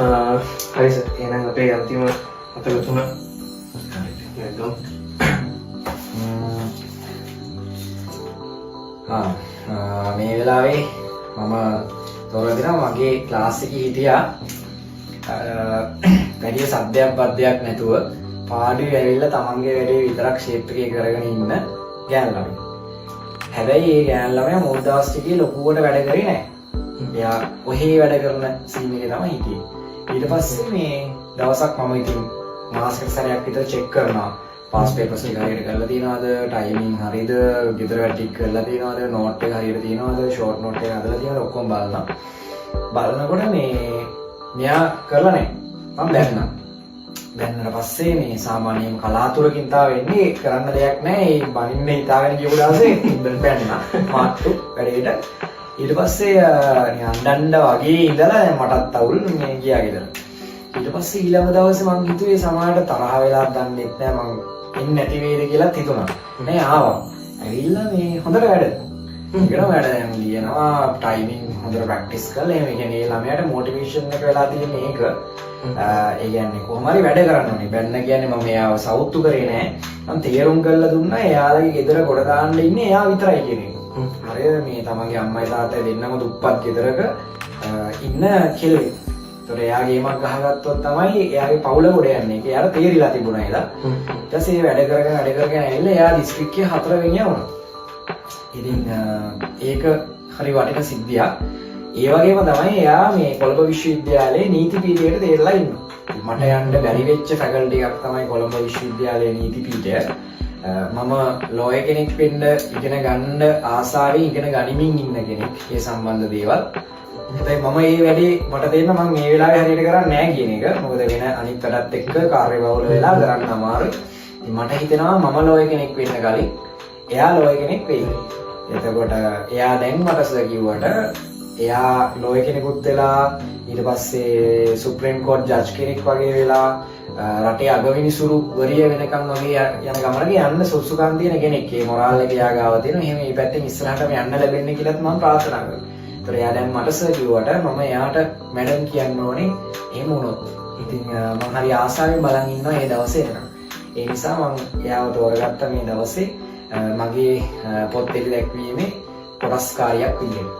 හරි සර්, එහෙනම් අපේ අන්තිම මතක තුන හරි. ආ මේ වෙලාවේ මම තෝරලා දෙනවා. මගේ ක්ලාස් එකේ හිටියා වැඩි සද්දයක් බද්දයක් නැතුව පාඩුවේ ඇවිල්ලා තමන්ගේ වැඩේ විතරක් ෂේප් එකේ කරගෙන ඉන්න ගෑනු ළමයි. හැබැයි ඒ ගෑනු ළමයා මුල් දවස් ටිකේ ලොකුවට වැඩ කරේ නෑ. එයා ඔහේ වැඩ කරන සීන් එකේ තමයි හිටියේ. ඊට පස්සේ මේ දවසක් මම ඉතින් මාසෙකට සැරයක් විතර චෙක් කරනවා. පාස් පේපර්ස් ටික හරියට කරලා තියනවද, ටයිමින් හරිද, ගෙදර වැඩ ටික කරලා තියනවද, නෝට් එක හරියට තියනවද, ෂෝට් නෝට් එක හදලා තියනවද ඔක්කොම බලනවා. බලනකොට මේ මෙයා කරලා නැහැ. මම බැන්නා. බැන්නට පස්සේ මේ සාමාන්‍යයෙන් කලාතුරකින් තා වෙන්නේ, කරන්න දෙයක් නැහැ. ඒ බනින්න හිතාගෙන ගියපු දවසේ බැන්නා. මාට්ටු වැඩේට. ඊට පස්සේ නිකන් අඬන්න වගේ ඉඳලා දැන් මටත් අවුල්, මේ ගියා ගෙදර. ඊට පස්සේ ඊළඟ දවසේ මං හිතුවේ සමහරට තරහ වෙලා දන්නෙත් නෑ, මං එන්නේ නැති වේද කියලාත් හිතුණා. නෑ, ආවා. ඇවිල්ලා මේ හොඳට වැඩ. ඒකම වැඩ දැන් ලියනවා, ටයිමින් හොඳට ප්‍රැක්ටිස් කරලා එහෙම. ඒ කියන්නේ ඒ ළමයාට මොටිවේෂන් එක වෙලා තියෙන්නේ ඒක. ඒ කියන්නේ කොහොම හරි වැඩ කරන්න ඕනේ. බැන්න කියන්නේ මම එයාව සවුත්තු කරේ නෑ. මං තේරුම් කරලා දුන්නා එයාලගේ ගෙදර ගොඩ දාන්න ඉන්නේ එයා විතරයි කියන එක. හරියට මේ තමන්ගේ අම්මයි තාත්තයි දෙන්නම දුප්පත් ගෙදරක ඉන්න කෙල්ලෙක්. ඒතොර එයා ගේමක් ගහගත්තොත් තමයි එයාගේ පවුල ගොඩ යන්නේ. ඒක එයාට තේරිලා තිබුණා එදා. ඊට පස්සේ ඒ වැඩ කරගෙන වැඩ කරගෙන ඇවිල්ලා එයා දිස්ත්‍රික්කයේ හතරවෙනියා වුණා. ඉතින් ඒක හරි වටින සිද්ධියක්. ඒ වගේම තමයි එයා මේ කොළඹ විශ්වවිද්‍යාලයේ නීති පීඨයට තේරලා ඉන්නවා. මට යන්න බැරි වෙච්ච ෆැකල්ටි එකක් තමයි කොළඹ විශ්වවිද්‍යාලයේ නීති පීඨය. මම ලෝයර් කෙනෙක් වෙන්න ඉගෙන ගන්න ආසාවෙන් ඉගෙන ගනිමින් ඉන්න කෙනෙක් ඒ සම්බන්ධ දේවල්. හැබැයි මම මේ වැඩේ මට තේරෙනවා මම මේ වෙලාවේ හරියට කරන්නේ නැහැ කියන එක. මොකද වෙන අනිත් වැඩත් එක්ක කාර්යබහුල වෙලා කරන්න අමාරුයි. ඉතින් මට හිතෙනවා මම ලෝයර් කෙනෙක් වෙන්න කලින් එයා ලෝයර් කෙනෙක් වෙයි. එතකොට එයා දැන් මට සර් කිව්වට එයා ලෝයර් කෙනෙකුත් වෙලා ඊට පස්සේ සුප්‍රීම් කෝට් ජජ් කෙනෙක් වගේ වෙලා රටේ අගවිනිසුරු වරිය වෙනකන් වගේ යන ගමනක යන්න සුදුසුකම් තියෙන කෙනෙක්. ඒ මොරාල් එක එයා ගාව තියෙනවා. එහෙම මේ පැත්තෙන් ඉස්සරහටම යන්න ලැබෙන්නේ කියලාත් මම ප්‍රාර්ථනා කරනවා. ඒතර එයා දැන් මට සර් කිව්වට මම එයාට මැඩම් කියන්න ඕනේ එහෙම වුණොත්. ඉතින් මං හරි ආසාවෙන් බලන් ඉන්නවා මේ දවසේ එනකම්. ඒ නිසා මං එයාව තෝරගත්ත මේ දවසේ මගේ පොත් එළි දැක්වීමේ කොටස්කාරියක් විදියට.